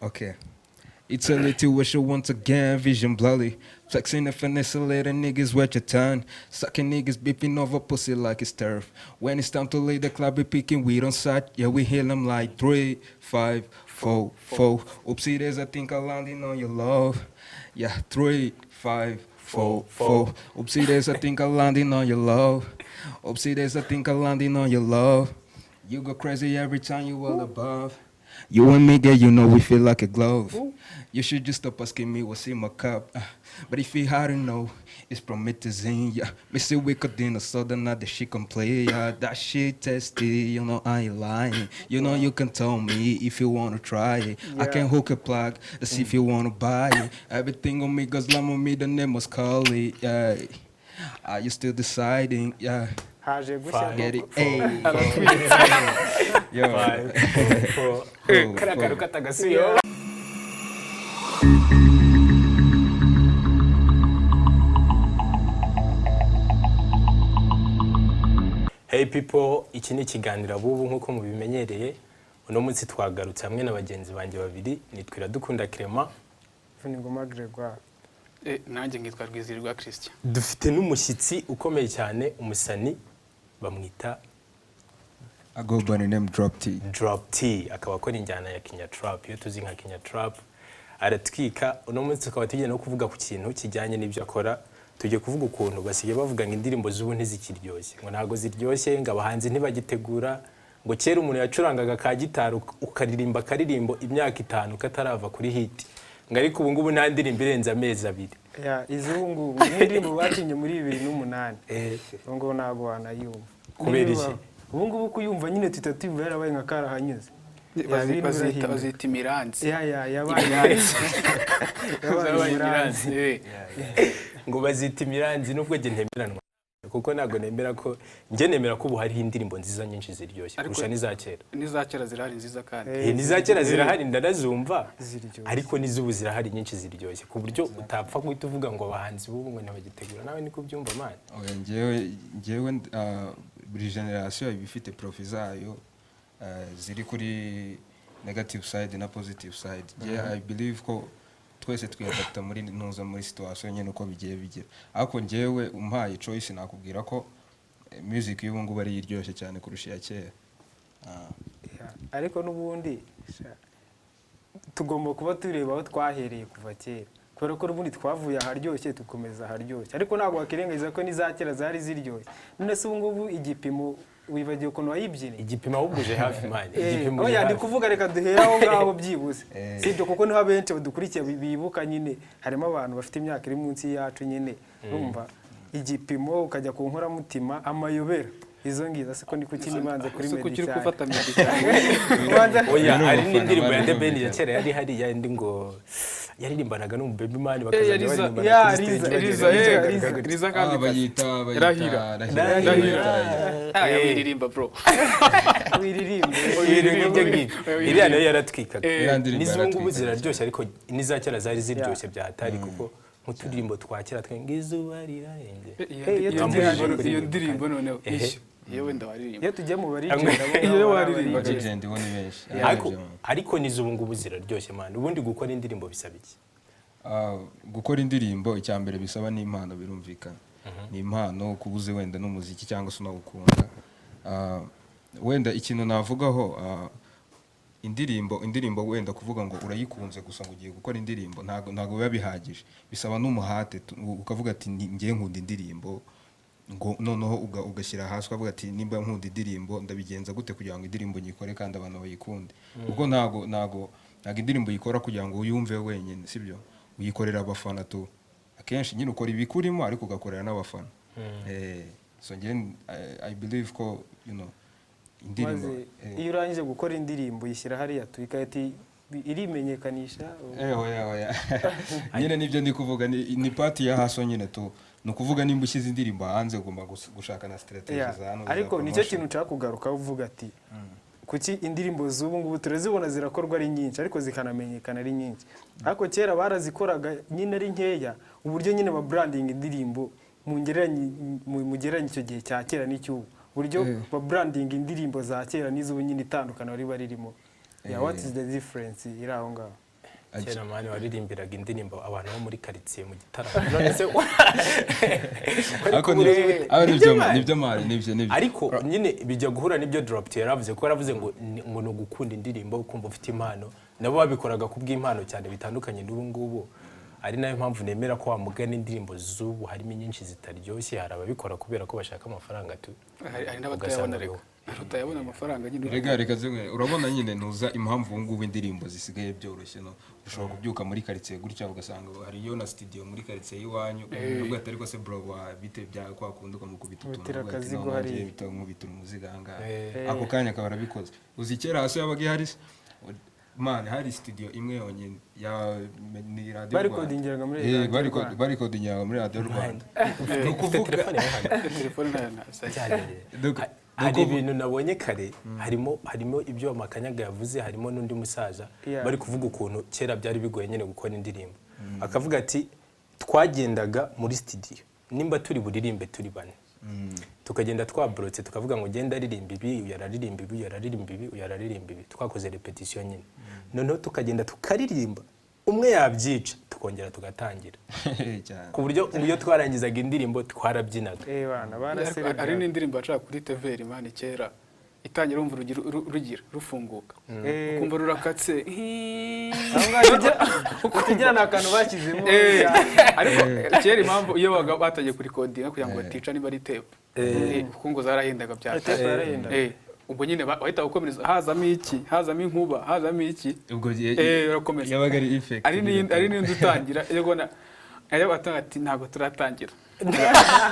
Okay. It's a little wish once again, vision blurry. Flexing the finesse, later niggas wet your tongue. Sucking niggas beeping over pussy like it's turf. When it's time to leave the club, we picking weed on sight. Yeah, we hit them like 3, 5, 4, 4. Oopsie, there's a thing I landing on your love. Yeah, 3, 5, 4, 4. Oopsie, there's a thing I landing on your love. Oopsie, there's a thing I landing on your love. You go crazy every time you all above. You and me, girl, you know we feel like a glove. You should just stop asking me what's in my cup. But if you had to know, it's promethazine, yeah. Missy wicked in the southern not that she can play, yeah. That shit testy, you know I ain't lying. You know you can tell me if you wanna try it. I can hook a plug, let's see if you wanna buy it. Everything on me goes lump on me, the name was Cully, yeah. Are you still deciding, yeah? Haje gushya. Get it, hey. Yo. 5, 4, Four, kariya kantu four. katagasubiyeho. Hey people, iki ni ikiganiro abubu nk'uko mubimenyereye. Uno munsi twagarutse hamwe na bagenzi banjye babiri, nitwa Iradukunda Clement. Vuningoma Gregoire. Nanjye nkitwa Rwizihirwa Christian. Dufite n'umushyitsi ukomeye cyane, umusani bamwita I go by the name Drop T. Drop T, akaba akora injyana ya Kinya Trap, iyo tuzi nka Kinya Trap, aratwika. Uno munsi tukaba tugiye no kuvuga ku kintu kijyanye n'ibyo akora. Tugiye kuvuga ukuntu basigaye bavuga ngo indirimbo z'ubu ntizikiryoshye, ngo ntabwo ziryoshye, ngo abahanzi ntibagitegura, ngo kera umuntu yacurangaga ka gitari ukaririmba akaririmbo imyaka 5 katarava kuri hit, ngo ariko ubu ngubu nta ndirimbo irenze amezi 2. Ya, iz'ubu ngubu nk'indirimbo bakinye muri 2008, ubu ngubu ntabwo wanayumva. Kubera iki? Ubu ngubu kuyumva nyine tuhita tuyumva yarabaye nka karahanyuze. Ya, ibintu birahinduka. Bazita imiranzi. Ya, yabaye Zabaye imiranzi. imiranzi. Ngo bazita imiranzi, nubwo njye ntemeranwa, kuko ntabwo nemera ko, njye nemera ko ubu hariho indirimbo nziza nyinshi ziryoshye kurusha n'iza kera. N'iza kera zirahari nziza kandi. N'iza kera zirahari, ndanazumva. Ziryoshye. Ariko n'iz'ubu zirahari nyinshi ziryoshye, ku buryo utapfa guhita uvuga ngo abahanzi b'ubu ngo ntibagitegura. Nawe niko ubyumva, man? Oya, njyewe, buri generation iba ifite profit zayo, ziri kuri negative side na positive side. Njyewe I believe ko twese twiyadapta muri ntuza, muri situation nyine uko bigiye bigira. Ariko njyewe umpaye choice nakubwira ko music y'ubu ngubu ari iryoshye cyane kurusha iya kera. Ya, ariko n'ubundi sha, tugomba kuba tureba aho twahereye kuva kera, kubera ko n'ubundi twavuye aharyoshye tukomeza aharyoshye, ariko ntabwo wakirengagiza ko n'iza kera zari ziryoshye. None se ubu ngubu igipimo wibagiwe ukuntu wayibyiniye? Igipimo ahubwo uje hafi, man. Igipimo uje Oya, ndi hafi. kuvuga reka duhere aho ngaho byibuze, si ibyo, kuko niho abenshi badukurikiye bibuka nyine, harimo abantu bafite imyaka iri munsi yacu nyine. Urumva igipimo, ukajya ku nkoramutima, amayobera, izo ngizo. Siko ndi kuki nibanze kuri Ese Meddy kuki uri cyane? gufata Meddy cyane? Oya, Uyu ni hari umufana, n'indirimbo ya bari The Ben ya bumvikana. kera yari hariya, indi ngo yaririmbanaga n'umubaby man, bakazajya Riza. baririmbana Ya, kuri stage. Riza. Bagenda Riza, bagaruka gutya. Riza Kamikazi. Bayita Rahira. Rahira. Rahira. Rahira. Ah, ya, wiririmba bro. Wiririmbe. Ibintu nk'ibyo ngibyo. Iriya nayo yaratwikaga. Iriya ndirimbo N'iz'ubu ngubu yaratwikaga. ziraryoshye, ariko n'iza kera zari ziryoshye bya hatari, kuko nk'uturirimbo twa kera twe ngo izuba rirarenge. Iyo tugiye- Iyo ndirimbo noneho ishyo yewe ndawaririmba. Iyo tugiye mu barigenda bo Iyo waririmba. Legend bo ni benshi. Ariko n'iz'ubu ngubu ziraryoshye, man. Ubundi gukora indirimbo bisaba iki? Gukora indirimbo, icya mbere bisaba ni impano, birumvikana, ni impano kuba uzi wenda n'umuziki cyangwa se unawukunda. Wenda ikintu navugaho, indirimbo wenda kuvuga ngo urayikunze gusa ngo ugiye gukora indirimbo, ntabwo biba bihagije. Bisaba n'umuhate, ukavuga ati: "Ngiye nkunda indirimbo," ngo noneho ugashyira hasi ukavuga ati: "Nimba nkunda indirimbo, ndabigenza gute kugira ngo indirimbo nyikore kandi abantu bayikunde?" Kuko ntabwo indirimbo uyikora kugira ngo uyumve wenyine, sibyo? Uyikorera abafana tu. Akenshi nyine ukora ibikurimo ariko ugakorera n'abafana. So njye I believe ko indirimbo Maze iyo urangije gukora indirimbo uyishyira hariya tu igahita irimenyekanisha? Oya, oya, nyine nibyo ndi kuvuga, ni part ya haso nyine tu. Ni ukuvuga nimba ushyize indirimbo hanze ugomba gushaka na strategy za hano za Ariko nicyo promotion. kintu nshaka kugaruka uvuga ati kuki indirimbo z'ubu ngubu turazibona zirakorwa ari nyinshi ariko zikanamenyekana ari nyinshi, ariko kera barazikoraga nyine ari nkeya? Uburyo nyine ba branding indirimbo mugereranye icyo gihe cya kera n'icy'ubu, uburyo ba branding indirimbo za kera n'iz'ubu nyine, itandukano riba ririmo. Yeah, what is the difference iri aho ngaho? Kera man waririmbiraga indirimbo abantu bo muri karitsiye mu gitaramo. None se Ariko nibyo, nibyo man, nibyo, nibyo. Ariko nyine bijya guhura n'ibyo Drop T yaravuze, ko yaravuze ngo ngo ni ugukunda indirimbo, ukumva ufite impano. Nabo babikoraga ku bw'impano cyane, bitandukanye n'ubu ngubu, ari nayo mpamvu nemera ko wamugana indirimbo z'ubu harimo inyinshi zitaryoshye. Hari ababikora kubera ko bashaka amafaranga tu. Hari n'abatayabona Ugasanga reka, hari utayabona amafaranga nyine. Rega reka zimwe, urabona nyine ntuza impamvu ubu ngubu indirimbo zisigaye byoroshye, no ushobora kubyuka muri karitsiye gutya ugasanga hariyo na studio muri karitsiye y'iwanyu, uvuga ati: "Ariko se bro, wa bite bya kwa kundi?" Ukamukubita utuntu, Kubitira uvuga ati, akazigo "No, hariya." ngiye bita nkubita umuziga aha ngaha, ako kanya akaba arabikoze. Uzi kera hasi yabaga ihari se? Man, hari studio imwe yonyine ya ni Radio Rwanda. Barikodingiraga muri Radio Rwanda. Barikodingiraga muri Radio Rwanda, ni Ufite ukuvuga telefone yawe hano? Telefone nayo ntasaye. Cyane. Hari ibintu nabonye kare, harimo ibyo Makanyaga yavuze, harimo n'undi musaza bari kuvuga ukuntu kera byari bigoye nyine gukora indirimbo. Akavuga ati twagendaga muri studio, nimba turi buririmbe turi bane, tukagenda twaborotse, tukavuga ngo genda aririmba ibi, uyu araririmba ibi, uyu araririmba ibi, uyu araririmba ibi, twakoze repetition nyine, noneho tukagenda tukaririmba, umwe yabyica tukongera tugatangira, Cyane. ku buryo iyo twarangizaga indirimbo twarabyinaga. Eh bana Ariko baraserebye. hari n'indirimbo yacaga kuri TVR man kera, itangira wumva urugi rugira rufunguka, ukumva rurakatse. Aho ngaho ukigira ni akantu bashyizemo. Ariko kera impamvu iyo babaga batangiye kurikodinga kugira ngo batica niba ari tape, kuko ngo zarahendaga bya Tape yarahendaga. Ubwo nyine wahita ukomereza, hazamo iki, hazamo inkuba, hazamo iki. Ubwo Urakomeza. yabaga ari effect. Ari n'indi utangira iyo ubona ayo batanga ati ntabwo turatangira,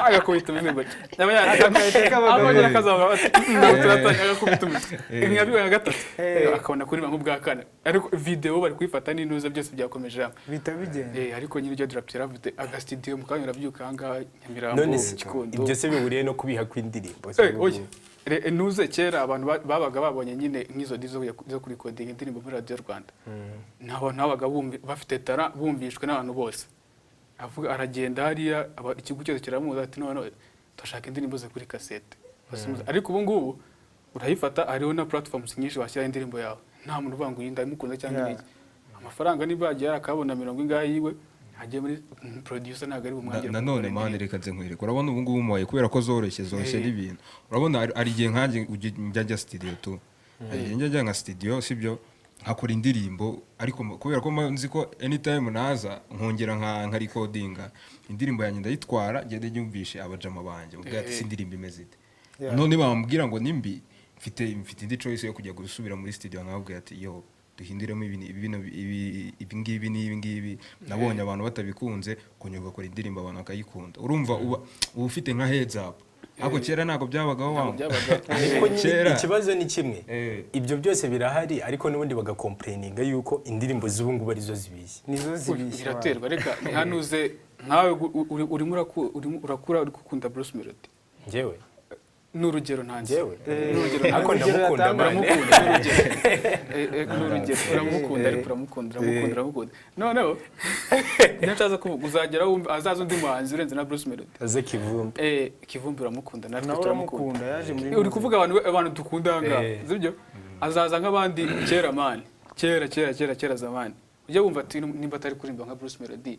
agakubita umutwe gutya, yaba akongera akazamuka ati ntabwo turatangira, agakubita umutwe nka bibiri na gatatu, akabona kuririmba nk'ubwa kane, ariko video bari kuyifata n'intuza byose byakomeje hamwe. Bihita bigenda. Ariko nyine ibyo Drap yaravuze, agasitidiyo mu kanya urabyuka ahangaha Nyamirambo, None se Gikondo. ibyo se bihuriye no kubiha kw'indirimbo? Oya. Ntuze kera abantu babaga babonye nyine nk'izo dizo zo kurikodinga indirimbo muri Radio Rwanda, nta bantu babaga bafite talent bumvishwe n'abantu bose. Avuga aragenda hariya, ikigo cyose kiramuzi, ati none turashaka indirimbo ze kuri kasete. Basimuza. Ariko ubu ngubu urayifata, hariho na platforms nyinshi washyiraho indirimbo yawe, nta muntu uvuga ngo iyi ndamukunda cyangwa iki. Amafaranga niba yagiye arakabona mirongo ingahe yiwe agiye muri producer, ntabwo ari bumwangire Nanone gukora man, indirimbo. reka nze nkwereke. Urabona ubu ngubu mubaye kubera ko zoroshye n'ibintu. Urabona hari igihe nkanjye njya studio tu, hari igihe njya nka studio, sibyo, nkakora indirimbo, ariko kubera ko mba nzi ko anytime naza nkongera nka recordinga indirimbo yanjye, ndayitwara ngende nyumvishe abajama banjye, mubwira ati: "Si indirimbo imeze ite?" None bambwira ngo nimbi mfite indi choice yo kujya gusubira muri studio nkababwira ati: "Yo, duhinduremo ibi ibi ibi ibi ngibi n'ibi ngibi, nabonye abantu batabikunze." Kongera ugakora indirimbo abantu bakayikunda, urumva uba ufite nka heads up. Ariko kera ntabwo byabagaho Ntabwo wa byabaga. Ariko nyine ikibazo ni kimwe. Eh. Ibyo byose birahari, ariko n'ubundi bagakomplaininga yuko indirimbo z'ubu ngubu arizo zibishye. Nizo zibishye. Biraterwa reka ntihanuze nkawe urimo urakura uri gukunda Bruce Melody. Njyewe? Ni urugero ntanze. Njyewe? Ni urugero. Ariko Urugero ndamukunda yatanga. man. Uramukunda, ni urugero. Ni urugero, uramukunda, ariko uramukunda, uramukunda, uramukunda. Noneho niyo nshatse kuvuga, uzagera wumva azaza undi muhanzi urenze na Bruce Melody. Aze Kivumbi. Kivumbi uramukunda, natwe Nawe turamukunda. uramukunda, yaje muri Uri kuvuga abantu dukunda aha ngaha, sibyo? Azaza nk'abandi kera man, kera kera kera kera zamani, ujya wumva ati nimba atari kuririmba nka Bruce Melody,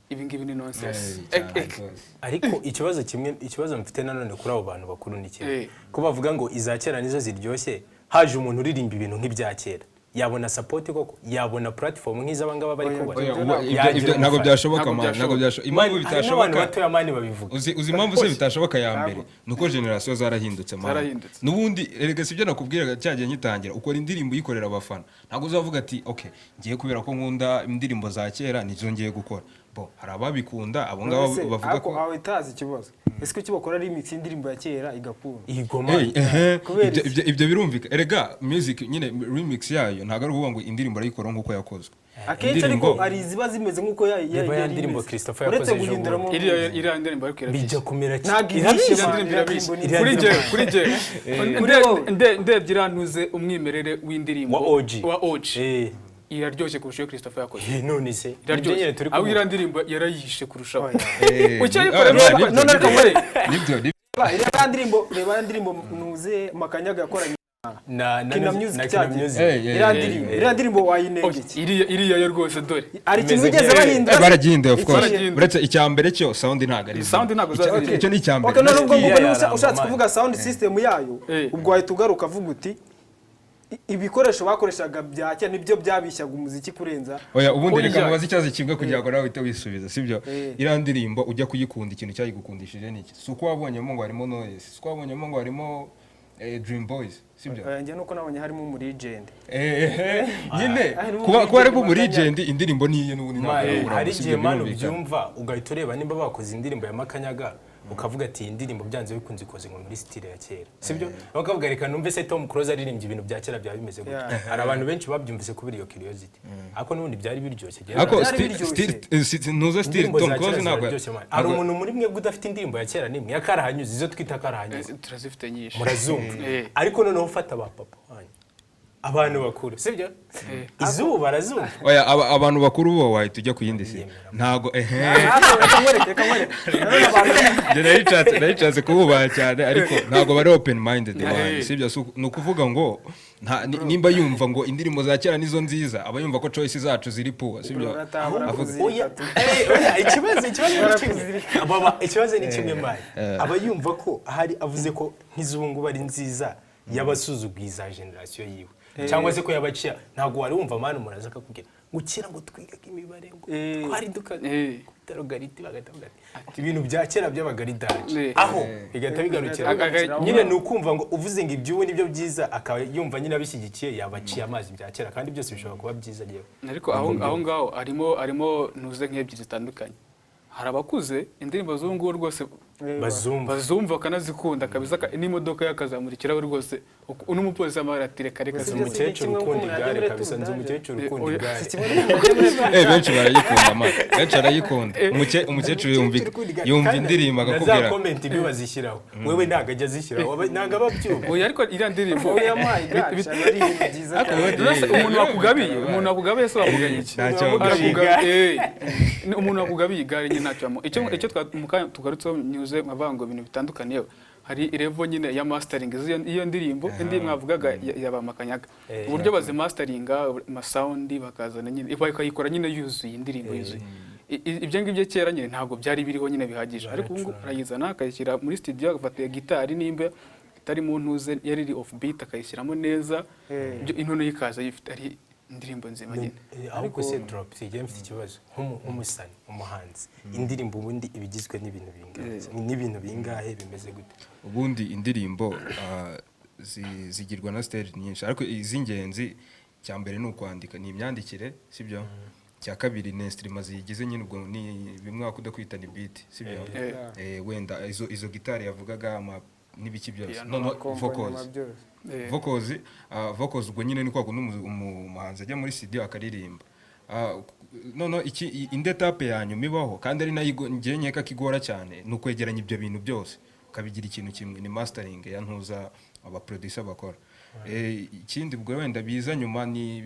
ibi ngibi ni nonsense. Cyane rwose. Ariko ikibazo kimwe, ikibazo mfite nanone kuri abo bantu bakuru ni kimwe, ko bavuga ngo iza kera nizo ziryoshye, haje umuntu uririmba ibintu nk'ibya kera, yabona support koko? Yabona platform nk'iz'abangaba bari kubona? Oya, Yagira ibyo ntabwo umufana. byashoboka Ntabwo man, ntabwo byashoboka. byashoboka. Impamvu Hari n'abantu bitashoboka, batoya man babivuga. uzi impamvu se bitashoboka? Ya mbere ni uko generasiyo zarahindutse man. Zarahindutse. N'ubundi erega sibyo nakubwiraga cyagiye ngitangira, ukora indirimbo uyikorera abafana, ntabwo uzavuga ati: "Okay, ngiye kubera ko nkunda indirimbo za kera nizo ngiye gukora." Bo hari ababikunda, abo ngabo None se, bavuga ariko ko aho itazi ikibazo, ese kuki bakora remix y'indirimbo ya kera igakunda? Igoma. Hey, ehe, Kubera iki? Ibyo birumvikana. Erega music nyine remix yayo ntabwo ari ukuvuga ngo indirimbo arayikora nk'uko yakozwe. Akenshi ariko hari iziba zimeze nk'uko Reba ya yari ndirimbo imeze. Christopher Uretse yakoze ejo guhinduramo. bundi. Iriya ndirimbo ariko irabishye. Bijya kumera Ntabwo irabishye. ibishye, Iriya man, ndirimbo iriya irabishye. ndirimbo ni Kuri nziza. njyewe, kuri njyewe Kuri wowe. Ndebye iriya umwimerere w'indirimbo Wa OG. wa OG, iraryoshye kurusha iyo Christopher yakoze. None se nibyo Iraryoshye nyine turi aho kuvuga. iriya ndirimbo yarayishe kurushaho. Ucyayikora None ariko nkore. Nibyo, nibyo. Reba, iriya ndirimbo, reba ya ndirimbo nuze Makanyaga yakoranye Kina Music na Kina cyagiye. Music. Iriya ndirimbo, iriya ndirimbo wayinenga iki? Iriya yo rwose, dore. Hari ikintu Imeze bigeze bahindura? Baragihinduye, of course. Baragihinduye. Uretse icya mbere cyo, sound ntabwo ari Sound ntabwo zari. Icyo ni icya mbere. Okay, none ubwo ngubwo Iriya niba yaramba, ushatse man. kuvuga sound system yayo, ubwo wahita ugaruka avuga uti ibikoresho bakoreshaga bya kera nibyo byabishyaga umuziki kurenza. Oya, ubundi Oya. reka mubaze ikibazo kimwe kugira ngo nawe uhite wisubiza, sibyo? Eh. Iriya ndirimbo ujya kuyikunda, ikintu cyayigukundishije ni iki? Si uko wabonyemo ngo harimo Knowless, si uko wabonyemo ngo harimo Dream Boys, sibyo? Njye nuko nabonye harimo umu legend. Nyine Harimo kuba harimo umurigend. umu legend, indirimbo niye n'ubundi ntabwo Man, yabura, hari sibyo? igihe, man, Birumvikana. ubyumva ugahita ureba nimba bakoze indirimbo ya Makanyaga, ukavuga ati iyi ndirimbo byanze bikunze ikoze ngo muri style ya kera, sibyo? Bakavuga reka numve se Tom Close aririmbye ibintu bya kera byaba bimeze gute. Yeah. Hari abantu benshi babyumvise kubera iyo curiosity, ariko n'ubundi byari biryoshye. Ariko Byari still biryoshye. ntuza still Indirimbo Tom za kera Close ntabwo ziraryoshye, man. Hari umuntu muri mwebwe udafite indirimbo ya kera n'imwe ya karahanyuze, izo twita karahanyuze? Turazifite nyinshi. Murazumva? Eh. Ariko noneho ufata ba papa wanyu, abantu bakuru, sibyo? Izuba barazumva. Oya, abantu bakuru bo wahita ujya ku yindi si, ntago ehe. Reka nkwereke, reka nkwereke. Nanone abantu Njye nayicatse kububaha cyane, ariko ntabwo bari open minded, man, sibyo? Ni ukuvuga ngo nimba yumva ngo indirimbo za kera nizo nziza, aba yumva ko choice zacu ziri poor, sibyo? Barataha, Avuga- barakuzirika Oya, tu. oya, ikibazo ni kimwe. Ikibazo ni kimwe, man. Aba yumva ko ahari avuze ko nk'iz'ubu ngubu ari nziza, yabasuzuguye iza generation yiwe, cyangwa se ko yabaciye. Ntabwo wari wumva, man, umuntu aza akakubwira ngo kera ngo twigaga imibare ngo twari duka logarithme, bagahita bavuga ati ibintu bya kera byabaga ari danger. Aho bigahita bigarukira. Nyine ni ukumva ngo uvuze ngo iby'ubu nibyo byiza, akaba yumva nyine abishyigikiye, yabaciye amazi bya kera, kandi byose bishobora kuba byiza yewe. Ariko aho ngaho harimo ntuze nk'ebyiri zitandukanye. Hari abakuze indirimbo z'ubu ngubu rwose bazumva. Bazumva bakanazikunda kabisa, n'imodoka ye akazamura ikirahure rwose, n'umupolisi amahoro ati reka reka Gusa Nzi ibyo zimwe. si umukecuru kimwe ukunda nk'uko igare umuntu kabisa, nzi yajya muri umukecuru ukunda Oya. igare. Si kimwe n'umuntu ujya muri Eh, benshi barayikunda, man, benshi barayikunda. Umukecuru yumva indirimbo Na za akakubwira. comment mbi bazishyiraho, wewe ntabwo ajya azishyiraho, ntabwo aba abyumva. Oya, ariko iriya ndirimbo Oya, my God, aba ari ibintu byiza Ariko cyane. Uretse umuntu wakugabiye se wamuganye iki? Ntacyo. Arakugabiye. Ni umuntu wakugabiye igare nyine ntacyo icyo mu kanya tugarutseho nyuze nkavuga ngo ibintu bitandukaniyeho, hari level nyine ya mastering iyo ndirimbo indi mwavugaga ya ba Makanyaga, uburyo bazimasteringa amasound, bakazana nyine bakayikora nyine yuzuye, indirimbo yuzuye. Ibyo ngibyo kera nyine ntabwo byari biriho nyine bihagije, ariko ubu ngubu arayizana akayishyira muri studio, agafata iyo gitari nimba itari mu ntuze yari iri off beat akayishyiramo neza, intono ye ikaza yifite ari indirimbo nzima nyine. Ahubwo se Drop, sigiye mfite ikibazo nk'umusani, umuhanzi, indirimbo ubundi iba igizwe n'ibintu bingahe, n'ibintu bingahe, bimeze gute? Ubundi indirimbo zigirwa na stage nyinshi, ariko iz'ingenzi, icya mbere ni ukwandika, ni imyandikire, sibyo? Icya kabiri ni instrument ziyigize nyine, ubwo ni bimwe wakunda kwita ni beat, sibyo? Wenda izo gitari yavugaga n'ibiki byose. Piano, Noneho Accompagnement vocals. byose. Vocals, ubwo nyine ni kwa kundi umuhanzi ajya muri studio akaririmba. Noneho indi étape ya nyuma ibaho, kandi ari nayo ngewe nkeka ko igora cyane, ni ukwegeranya ibyo bintu byose ukabigira ikintu kimwe, ni mastering ya ntuza aba producer bakora. Ikindi ubwo wenda biza nyuma ni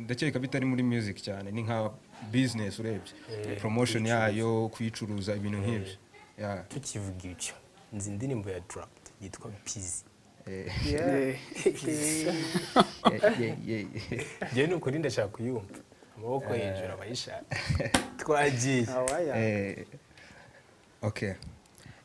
ndakeka bitari muri music cyane, ni nka business urebye, promotion yayo, kuyicuruza, ibintu nk'ibyo. Yeah. Tukivuga ibyo, nzi indirimbo ya Drop yitwa Pizi. Yeah. Njyewe ni ukuri ndashaka kuyumva, amaboko hejuru abayishaka, twagiye. Awaya. Okay.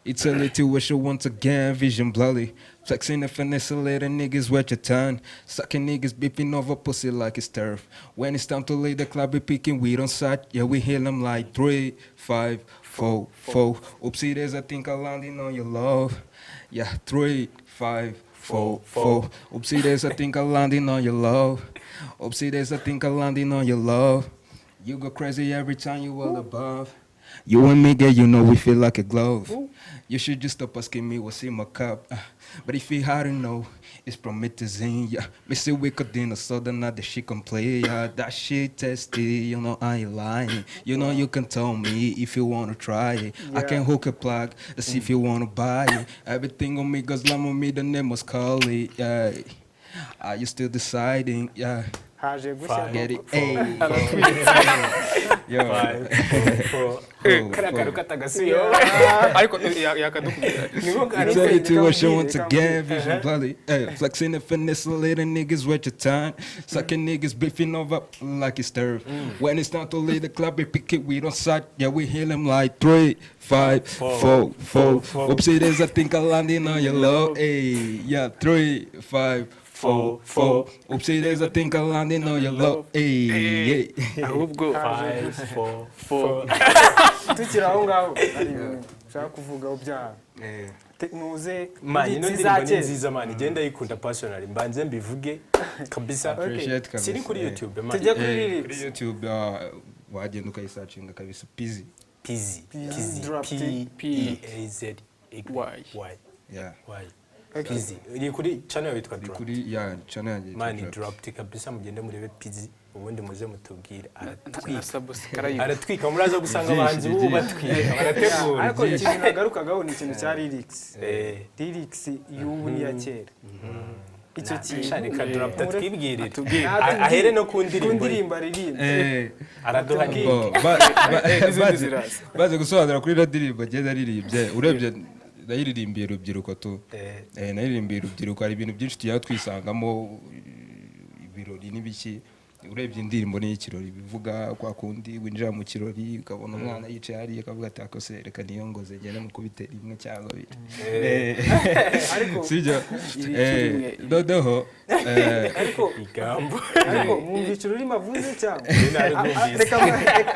It's a little wish once again, vision blurry. Flexing the finesse, little niggas wet your tongue. Sucking niggas beefing over pussy like it's turf. When it's time to leave the club, we picking weed on sight. Yeah, we hit them like 3, 5, 4, 4. Oopsie, there's a thing called landing on your love. Yeah, 3, 5, 4, 4. Oopsie, there's a thing called landing on your love. Oopsie, there's a thing called landing on your love. You go crazy every time you all above. You and me, girl, you know we feel like a glove. You should just stop asking me what's in my cup. But if you had to know, it's promethazine, yeah. Missy wicked in the southern not that she can play, yeah. That shit testy, you know I ain't lying. You know you can tell me if you wanna try it. I can hook a plug, let's see if you wanna buy it. Everything on me goes love on me, the name was call it, yeah. Are you still deciding, yeah? Haje gushya. Get it, hey. Yo. Five, four, four. Kariya kantu katagasubiyeho. Ariko yakadukubwira. Niko kantu. Tell you to Reka us once mbwire, again, vision bloody. Hey, flexing the finesse, little niggas waste your time. Sucking niggas beefing over like it's turf. When it's time to leave the club, we pick it, we don't suck. Yeah, we heal them like three, five, four, four. Oopsie, there's a thing landing on your low. Hey, yeah, three, five, four, four. Oopsie, there's a thing landing on your low. Hey, yeah. Ahubwo Five, four, four. Tukiri aho ngaho, hari ibintu nshaka kuvugaho bya nuze Man, ino lyrics ndirimbo za ni kera. nziza, man, igenda yikunda personally, mbanze mbivuge kabisa. Appreciate kabisa. Siri kuri YouTube, man? Tujye kuri Kuri lyrics. YouTube, wagenda ukayisearchinga kabisa, Peasy. Peasy. Peasy. Drop. P E A Z Y. Y. Y. Yeah. Y. Peasy iri kuri channel yitwa Iri Drop. kuri ya channel yanjye yitwa Man, Drop. Drop kabisa, mugende murebe Peasy, ubundi muze mutubwire. Na Aratwika. subscribe. Aratwika, muraza gusanga Byinshi, abahanzi b'ubu byinshi. batwika, barategura. Ariko ikintu nagarukagaho ni ikintu cya lyrics. Lyrics y'ubu n'iya kera, icyo kintu. Reka Drop atwibwirire. Atubwire. Ahere no ku Ku ndirimbo ye. ndirimbo aririmba. Araduha Bo, link. N'izindi ziraza. Baze gusobanura kuri iriya ndirimbo agenda aririmbye, urebye nayiririmbiye urubyiruko tu. Nayiririmbiye urubyiruko. Hari ibintu byinshi tujya twisangamo, ibirori n'ibiki. Urebye indirimbo ni ikirori, bivuga kwa kundi winjira mu kirori ukabona umwana yicaye hariya akavuga ati: "Akose reka niyongoze ngende mukubite rimwe cyangwa abiri." Ariko Sibyo? Iri rimwe. Noneho ariko Igambo. Ariko mwumvisha ururimi avuze cyangwa? Narwumvise. Reka,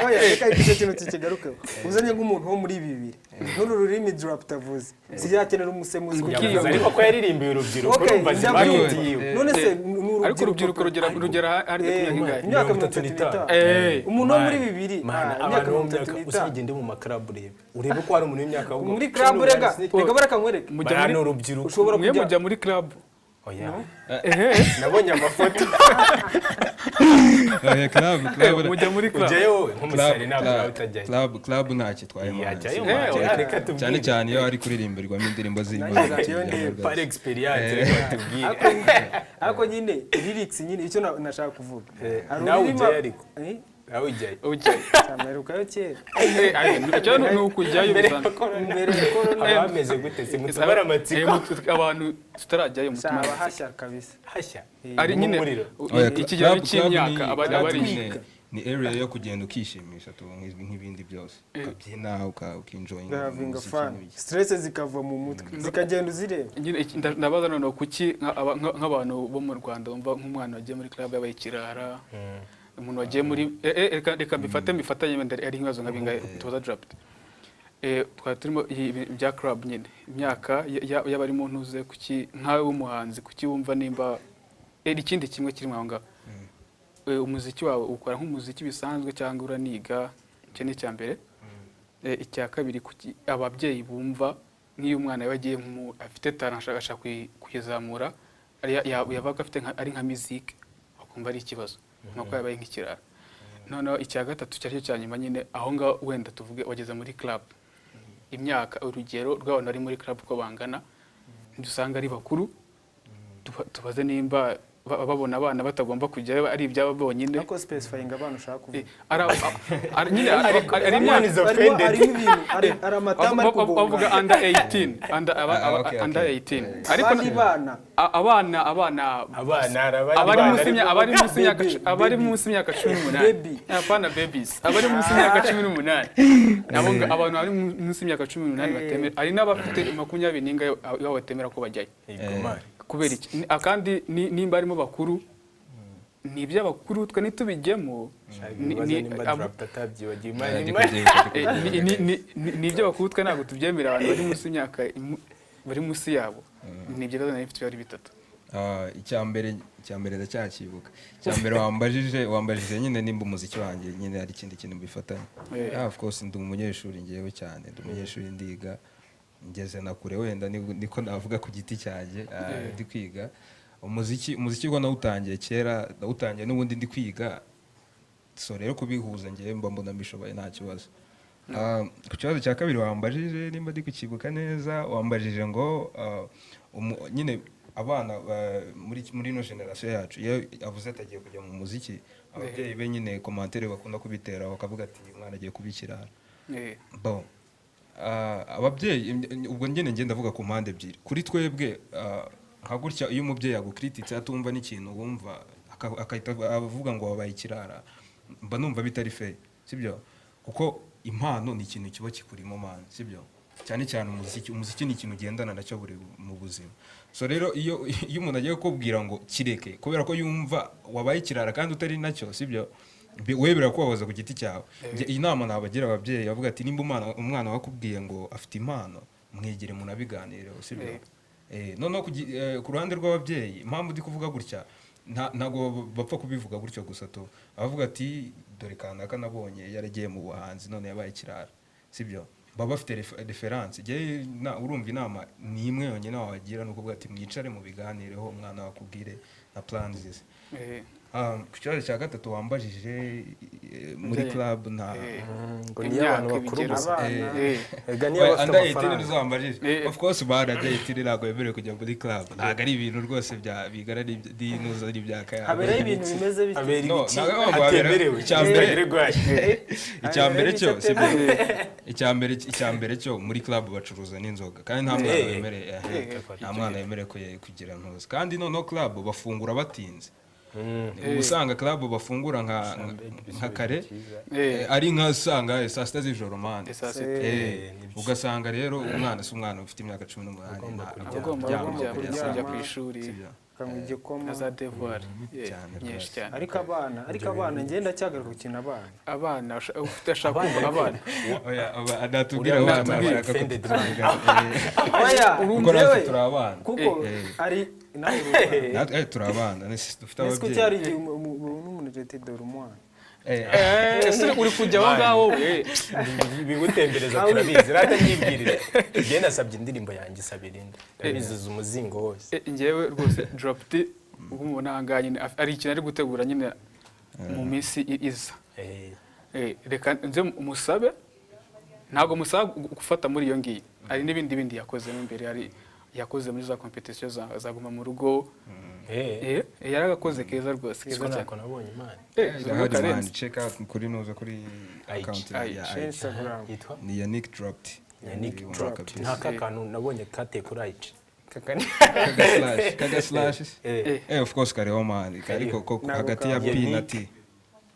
oya, reka icyo kintu tukigarukeho. Uzanye nk'umuntu wo muri bibiri n'uru rurimi Drap avuze, siyakenera umusemuzi kugira Yavuze ngo ariko ko yaririmbiye urubyiruko. Okay, Urumva ndabyumva. market yiwe. None se ni Ariko urubyiruko rugera hari ku myaka ingahe? Imyaka 35. 35. Eh. Umuntu wo muri bibiri, Man, imyaka abantu bo mu mirongo itatu myaka n'itanu. Uzagende mu maclub urebe ko hari umuntu w'imyaka ahubwo Muri club, rega reka bareka nkwereke. Mujya Bariya muri ni urubyiruko. Ushobora mwe kujya mujya muri club? Oya, nabonye amafoto. Oya, club club Mujya muri club? Ujyayo wowe nk'umusare? Club Ntabwo nawe utajyayo. Club ntacyo itwaye. Yajyayo. Eh, Man, oya. reka tubwire. Cyane cyane iyo ari kuririmbirwamo indirimbo z'Imana. Nanjye ndeba. Par experience, reka batubwire. Ariko nyine lyrics nyine, icyo nashaka kuvuga, hari Nawe ururimi- ujyayo ariko. Eh? Nawe ujyayo? Ujyayo. Cyamerukayo kera. Icyo ni ukujyayo bisanzwe. Mbere ya corona. Haba hameze gute se? Mutubare amatsiko. Abantu tutarajyayo, mutumare Cyaba amatsiko. hashya kabisa. Hashya Ari nyine Umuriro. Oya, ikigero cy'imyaka aba ari ni area yo kugenda ukishimisha tu nk'ibindi byose, ukabyina, ukenjoyinga Ugahavinga umuziki fun, n'ibiki. stress zikava mu mutwe, zikagenda uzireba. Nyine ndabaza noneho, kuki nk'abantu bo mu Rwanda bumva nk'umwana wagiye muri club yabaye ikirara, umuntu wagiye muri reka mbifate mbifatanye, wenda ari nk'ibibazo nka bingahe tubaza Drap. Twari turimo bya club nyine, imyaka y'abari mu ntuze. Kuki nkawe w'umuhanzi, kuki wumva nimba ikindi kimwe kirimo aho ngaho, umuziki wawe ukora nk'umuziki bisanzwe cyangwa uraniga? Icyo ni icya mbere. Icya kabiri, kuki ababyeyi bumva nk'iyo umwana we agiye afite talent, ashaka kuyizamura, yabaga afite ari nka music, bakumva ari ikibazo nuko yabaye nk'ikirara? Noneho icya gatatu cyari cyo cya nyuma nyine, aho ngaho wenda tuvuge wageze muri club, imyaka, urugero rw'abantu bari muri club uko bangana, dusanga ari bakuru. Tubaze nimba babona abana batagomba kujyayo, ari ibyabo bonyine. Ariko specifying abana ushaka kuvuga. Nyine ari Someone imyaka is Harimo offended. harimo ibintu, hari amatama ari bavuga kugongana. Under 18, under Okay, under okay. 18, ariko Abandi bana. Abana abana Abana, hari abandi abari bana munsi ariko abari munsi y'imyaka Baby, abari baby. munsi y'imyaka 18. Baby. Apana babies, abari munsi y'imyaka 18. Abo abantu bari munsi y'imyaka 18 batemera, hari n'abafite 20 n'ingahe iwabo batemera ko bajyayo. Yego, man. Kubera iki? Akandi nimba harimo bakuru, ni iby'abakuru, twe ntitubijyemo. Ibibazo nimba Drap atabyibagiwe, man, Ndi man. kubyibuka, ndi kubyibuka. Ni iby'abakuru, twe ntabwo tubyemera, abantu bari munsi y'imyaka bari munsi yabo. Ni ibyo bibazo nari mfite, ari bitatu. Icya mbere ndacyakibuka. Icya mbere wambajije nyine nimba umuziki wanjye nyine hari ikindi kintu bifatanya. Yeah, of course, ndi umunyeshuri ngewe cyane, ndi umunyeshuri, ndiga, ngeze na kure wenda niko navuga ku giti cyanjye. Ndi kwiga umuziki. Umuziki wo nawutangiye kera, nawutangiye n'ubundi ndi kwiga. So rero kubihuza ngewe mba mbona mbishoboye, nta kibazo. Ku kibazo cya kabiri wambajije, nimba ndi kukibuka neza, wambajije ngo nyine abana muri ino generation yacu, iyo avuze ati agiye kujya mu muziki, Ababyeyi be nyine commentaire bakunda kubitera, bakavuga ati: "Umwana agiye kuba ikirara." Bon. Ababyeyi ubwo nyine ngenda ndavuga ku mpande ebyiri. Kuri twebwe, nka gutya, iyo umubyeyi agukrititse atumva n'ikintu wumva, akahita avuga ngo wabaye ikirara, mba numva bitari fair, sibyo? Kuko impano ni ikintu kiba kikurimo, man, sibyo? Cyane cyane umuziki. Umuziki ni ikintu ugendana nacyo buri mu buzima. So rero iyo umuntu agiye kukubwira ngo kireke kubera ko yumva wabaye ikirara kandi utari nacyo, sibyo? We birakubabaza ku giti cyawe. Njye iyi nama nabagira ababyeyi, bavuga ati nimba umwana wakubwiye ngo afite impano, mwegere munabiganireho, sibyo? Noneho ku ruhande rw'ababyeyi, impamvu ndi kuvuga gutya, ntabwo bapfa kubivuga gutyo gusa tu. Abavuga ati: "Dore kanaka nabonye yaragiye mu buhanzi none yabaye ikirara," sibyo? Baba bafite reference. Njye urumva inama ni imwe yonyine wabagira, ni ukuvuga ati mwicare mu biganireho, umwana wakubwire na plans ze. Ku kibazo cya gatatu wambajije, muri club nta Ngo niyo abantu Imyaka, bakuru ibigero. gusa. Abana. Ega niyo bafite Under 18 amafaranga. nizo wambajije. Of course, ba under 18 ntabwo bemerewe kujya muri club. Ntabwo ari ibintu rwose bya bigara n'inuza n'ibyaka. Haberaho ibintu bimeze bityo. Habera No, ibiki ntabwo habera- atemerewe? Icya mbere cyo, Haberaho sibyo? ibiki. Icya mbere cyo, muri club bacuruza n'inzoga, kandi nta mwana wemerewe, nta mwana wemerewe kugira ntuza. Kandi noneho club bafungura batinze. Uba usanga club bafungura nka kare, ari nka usanga saa 6 z'ijoro, man. Saa 6. Ugasanga rero umwana si umwana ufite imyaka 18 Agomba kuryama kujya kujya kujya saa ku ishuri. Sibyo? Akanywa igikoma. Na za devoir Cyane nyinshi rwose. cyane. Ariko abana ngenda cyagaruka ku kintu abana. Abana ufite ashaka kumva abana. Oya, natubwira Uriya abana mwana bashaka ko offended. tutuvuga. Oya, Kuko natwe njyewe, turi abana. kuko ari nawe uri umwana. Natwe turi abana, dufite Ese kuki hari ababyeyi. igihe ubona umuntu ati: "Dore umwana"? Ese uri kujya aho ngaho we? Bigutembereza turabizi, rata nyibwirire. Njye nasabye indirimbo yanjye isabira indi, ndabiziza umuzingo wose. Njyewe rwose Drop T ubu mubona aha ngaha nyine ari ikintu ari gutegura nyine mu minsi iza. Reka nze musabe, ntabwo musaba gufata muri iyo ngiyo, hari n'ibindi bindi yakozemo imbere, hari yakoze muri za competition za Guma mu Rugo. Yaragakoze keza rwose, keza Siko cyane. nako nabonye Imana. Irahari, man. Karenze. Check out kuri nuza kuri IG. account ya IG. IG. Instagram. Yitwa Ni Yannick Dropped. Yannick Ibona Dropped. kabisa. Nta kakantu nabonye kateye kuri IG. Kaga slash, kaga slash. Of course kariho, man. Ariko ko Ntabwo hagati ya kaba. P na T. P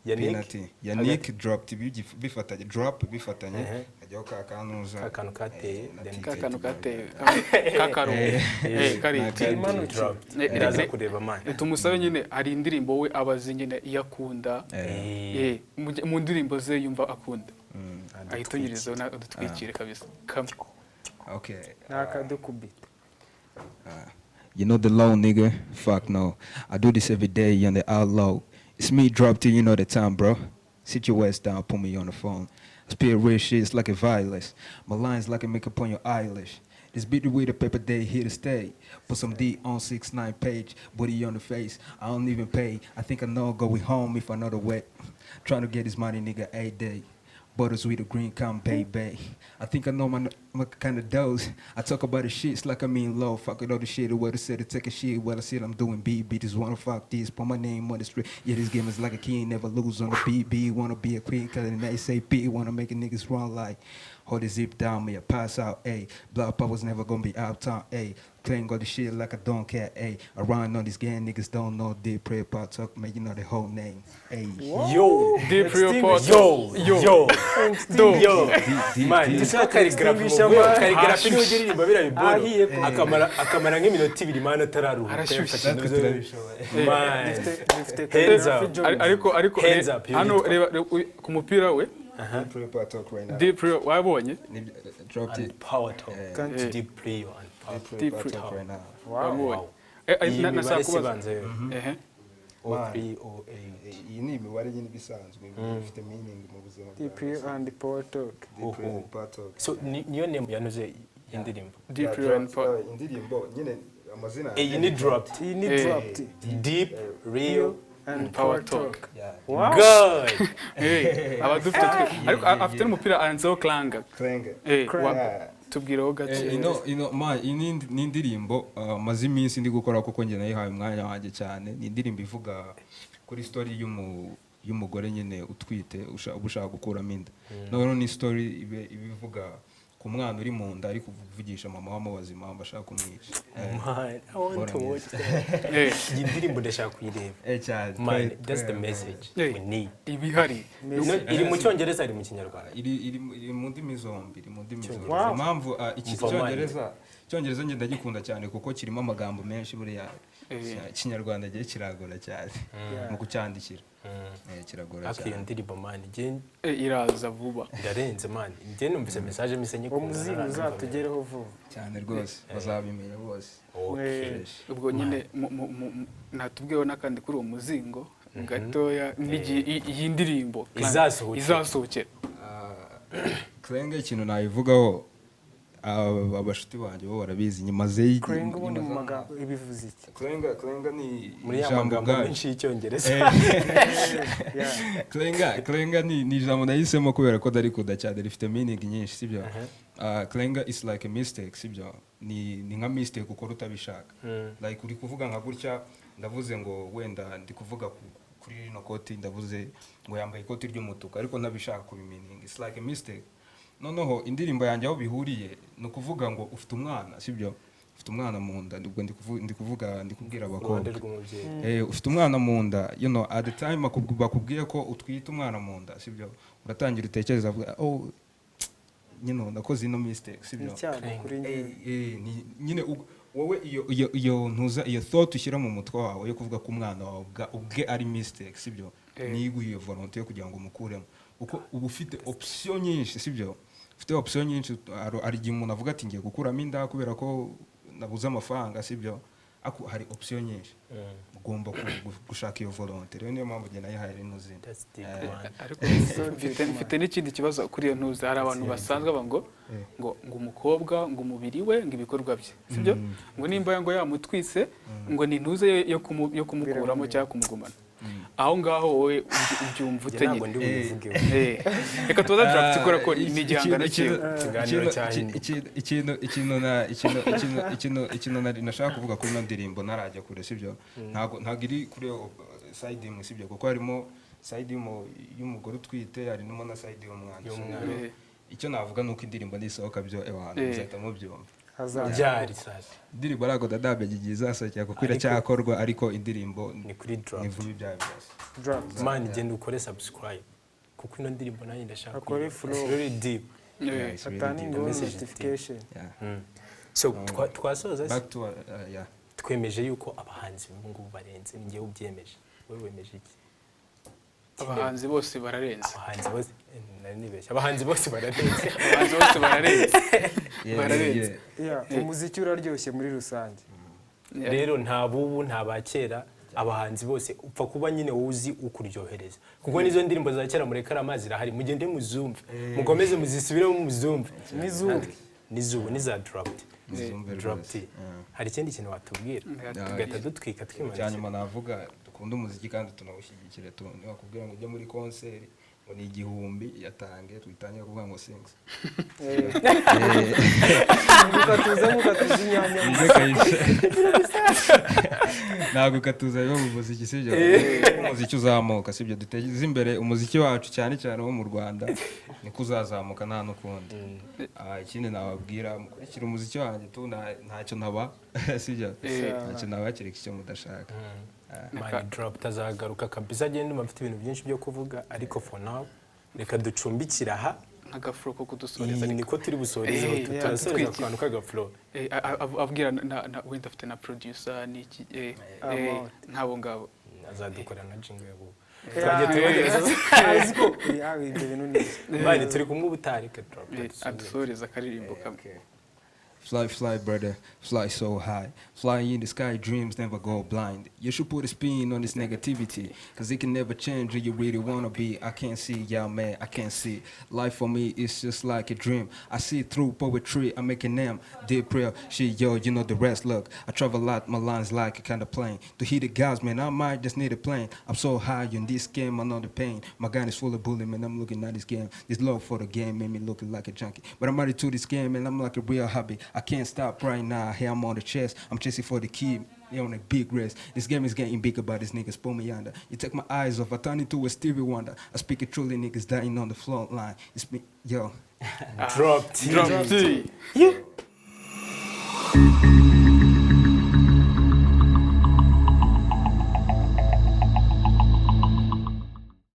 na Yannick T. Yannick Dropped bifatanye, drop bifatanye. Hajyaho ka kanuza. Kakantu kateye, na then T. Ka kantu kateye k'akarongo kari Naka- Dropped. Ndaza kureba, man. Tumusabe nyine, hari indirimbo we aba azi nyine iyo akunda. Mu ndirimbo ze yumva akunda, ahita unyurizaho udutwikire kabisa kamwe. Okay. Ntakadukubita. You know the low nigga? Fuck no. I do this every day on the outlaw. It's me Dropped, you know the time, bro. Sit your ass down, put me on the phone. I spit real shit, it's like a violence. My lines like a makeup on your eyelash. This beat with the paper day here to stay. Put some D on 6ix9ine page, booty on the face. I don't even pay. I think I know going home if I know the way. Trying to get this money, nigga, a day. Butters with a green come, baby. I think I know my kind of dose. I talk about the shits like I mean low. Fuck it all the shit, what I said to take a shit. What I said I'm doing BB. Just wanna fuck this. Put my name on the street. Yeah, this game is like a king. Never lose on the BB. Wanna be a queen, cause an ASAP. Wanna make a niggas run like. Hold the zip down, me a pass out, ayy. Blood was never gonna be out town, ayy. Playing all the shit like I don't care, ayy. Around on this gang, niggas don't know deep prayer part talk, man, you know the whole name, ayy. Yo. Deep Real Pot. Yo. Yo. Yo. Do. Yo. D- Man, D- ese Khaligraph Extinguisher mu man. Khaligraph niwe ujya uririmba biriya biboro Ahiye ko. akamara nk'iminota 2, man, atararuhuka. Arashyushye. Yafashe intuzo. Man. Dufite Hands Khaligraph up. Jones. Ariko Hands up, hano yitwa. reba ku mupira we. Deep Prayer Part Talk right now. Deep Real wabonye. Dropped it. And Power Talk. Deep Real and Power. Deep Prayer Deep Part Prayer. Talk right now. Wabonye. Wow. Iyi Nashaka mibare si kubaza. ibanza yo. Ehe. 03 08. Iyi ni imibare nyine ibisanzwe ifite meaning mu buzima. Deep Real and Power Talk. Deep Prayer Part Talk. So niyo name yanuze y'indirimbo. Deep Real and Power. Indirimbo nyine amazina. Iyi ni Dropped. Iyi ni Dropped Deep Real and Power Power Talk. Talk. Wow. Good. Abadufite twe ariko afite n'umupira anditseho klanga. Klenge. Tubwireho gake. Ino ma iyi ni indirimbo maze iminsi ndi gukora kuko njye nayihaye umwanya wanjye cyane. Ni indirimbo ivuga kuri story y'umu y'umugore nyine utwite uba ushaka gukuramo inda. Noneho ni story iba ivuga ku mwana uri mu nda, ari kuvugisha mama we amubaza impamvu ashaka kumwica. Man, I want to watch that. Eh, Iyi ndirimbo ndashaka kuyireba. Cyane. Man, that's the message we need. Ibihari. No, iri mu Cyongereza, iri mu Kinyarwanda? Iri mu ndimi zombi, iri mu ndimi zombi. Wow. Impamvu iki Umva, man. Icyongereza njye ndagikunda cyane kuko kirimo amagambo menshi buriya. Ikinyarwanda gihe kiragora cyane mu kucyandikira. Kiragora Ariko iyo cyane. ndirimbo, man, njye Iraza vuba. Ndarenze, man. Njye numvise message mise Uwo nyikunda. muzingo uzatugereho vuba. Cyane rwose, bazabimenya bose. Okay. Ubwo nyine natubwiyeho n'akandi kuri uwo muzingo gatoya n'igihe iyi ndirimbo Izasohokera. Izasohokera. Klenga, ikintu nayivugaho, abashuti banjye bo barabizi, nyimaze Krenga ubundi mu magambo ibivuze iki? Klenga ni Muri ya ijambo magambo ubwaryo. menshi y'Icyongereza. Yeah. Klenga ni ijambo nahisemo kubera ko ndarikunda cyane, rifite meaning nyinshi, sibyo? Klenga is like a mistake, sibyo? Ni nka mistake ukora utabishaka, like uri kuvuga nka gutya, ndavuze ngo wenda ndi kuvuga kuri rino koti, ndavuze ngo yambaye ikoti ry'umutuku ariko ntabishaka kubimeaning. It's like a mistake. Noneho indirimbo yanjye aho bihuriye ni ukuvuga ngo ufite umwana, sibyo? Ufite umwana mu nda, ubwo ndi kuvuga, ndi kubwira abakobwa. Uruhande rw'umubyeyi. Ufite umwana mu nda, at the time bakubwiye ko utwite umwana mu nda, sibyo? Uratangira utekereza, avuga, "Oh, nakoze ino mistake," sibyo? Ni icyago kuri njye. Nyine wowe iyo ntuza, iyo thought ushyira mu mutwe wawe yo kuvuga ko umwana wawe ubwe ari mistake, sibyo? Niyo iguha iyo volonté yo kugira ngo umukuremo, kuko uba ufite option nyinshi, sibyo? Ufite option nyinshi. Hari igihe umuntu avuga ati ngiye gukuramo inda kubera ko nabuze amafaranga, sibyo? Ariko hari option nyinshi, ugomba gushaka iyo volonté. Rero niyo mpamvu njye nayihaye rino zina. That's deep, man. Ariko mfite n'ikindi kibazo kuri iyo ntuza. Hari abantu basanzwe bavuga ngo umukobwa, ngo umubiri we, ngo ibikorwa bye, sibyo? Ngo nimba ngo yamutwise, ngo ni ntuze yo kumukuramo cyangwa kumugumana aho ngaho. Wowe ubyumva Njye ute ntabwo nyine? ndi bubivugeho. Reka tubaze Draft kubera ko ni igihangano cyiwe. Ikiganiro cyahinduka. Ikintu na ikintu ikintu ikintu ikintu nari nashaka kuvuga kuri ino ndirimbo ntarajya kure, sibyo? Ntabwo iri kuri side imwe, sibyo? Kuko harimo side y'umugore utwite, harimo na side y'umwana, sibyo? Icyo navuga ni uko indirimbo nisohoka byo ewana muzahita mubyumva. Hazaza. Byari sasa. Indirimbo ntabwo ndamenya igihe izasohokera kuko iracyakorwa, ariko indirimbo Ni kuri Drop. Ni vuba ibyayo byose. Drop. Man, genda ukore subscribe kuko ino ndirimbo nanjye ndashaka Akore kuyumva. follow. It's really deep. Yeah, it's really Ataninga deep. on Message is deep. notification. Yeah. So twasoza se? Back to yeah. Twemeje yuko abahanzi ubu ngubu barenze. Ni njyewe ubyemeje, wowe wemeje iki? Abahanzi bose bararenze. Abahanzi bose, nari nibeshye, abahanzi bose bararenze. Abahanzi bose bararenze. Yeah, Bararenze. yeah. Yeah, umuziki uraryoshye muri rusange. Rero nta bubu, nta ba kera, abahanzi bose upfa kuba nyine wowe uzi ukuryohereza, kuko n'izo ndirimbo za kera murekare amazi irahari, mugende muzumve, mukomeze muzisubiremo muzumve. N'izubu. N'izubu n'iza Dropped. Muzumve Dropped. rwose. Yeah. Hari ikindi kintu watubwira tugahita dutwika Icya twimanukira? nyuma navuga, dukunda umuziki kandi tunawushyigikire. Tu niba ngo ujye muri concert ngo ni 1000, yatange tubitangira kuvuga ngo singisi. Mukatuza inyanya. Ntabwo katuza biba mu muziki, sibyo? Umuziki uzamuka, sibyo? Duteze imbere umuziki wacu, cyane cyane wo mu Rwanda, niko uzazamuka nta n'ukundi. Ikindi nababwira, mukurikire umuziki wanjye tu, ntacyo ntaba, sibyo? Ntacyo naba kereka icyo mudashaka. Man, Drop tazagaruka kabisa. Agenda mfite ibintu byinshi byo kuvuga, ariko for now reka ducumbikire aha. Nk'agafuro ko kudusoreza. Iyi niko turi busorezeho. Turasoreza ku kantu k'agafuro. Abwira wenda afite na producer n'iki, Amount. nk'abo ngabo. Azadukora na jingle ya bubu. Yeah. Twagiye tubogereza. Azi ko ibyo bintu ni Man, turi kumwe ubutaha, reka Drop Adusoreza akaririmbo kamwe. Fly, fly, brother, fly so high. Fly in the sky, dreams never go blind. You should put a spin on this negativity, 'cause it can never change who you really wanna be. I can't see, yeah, man, I can't see. Life for me is just like a dream. I see through poetry, I make a name. Deep prayer, shit, yo, you know the rest. Look, I travel a lot, my lines like a kind of plane. To hit the guys, man, I might just need a plane. I'm so high in this game, I know the pain. My gun is full of bullet, man, I'm looking at this game. This love for the game made me looking like a junkie. But I'm married to this game, and I'm like a real hobby. I can't stop right now. Here I'm on the chest. I'm chasing for the key. Yeah, on a big race. This game is getting bigger, but these niggas pull me under. You take my eyes off, I turn into a Stevie Wonder. I speak it truly, niggas dying on the front line. It's me, yo. Drop T. Drop T.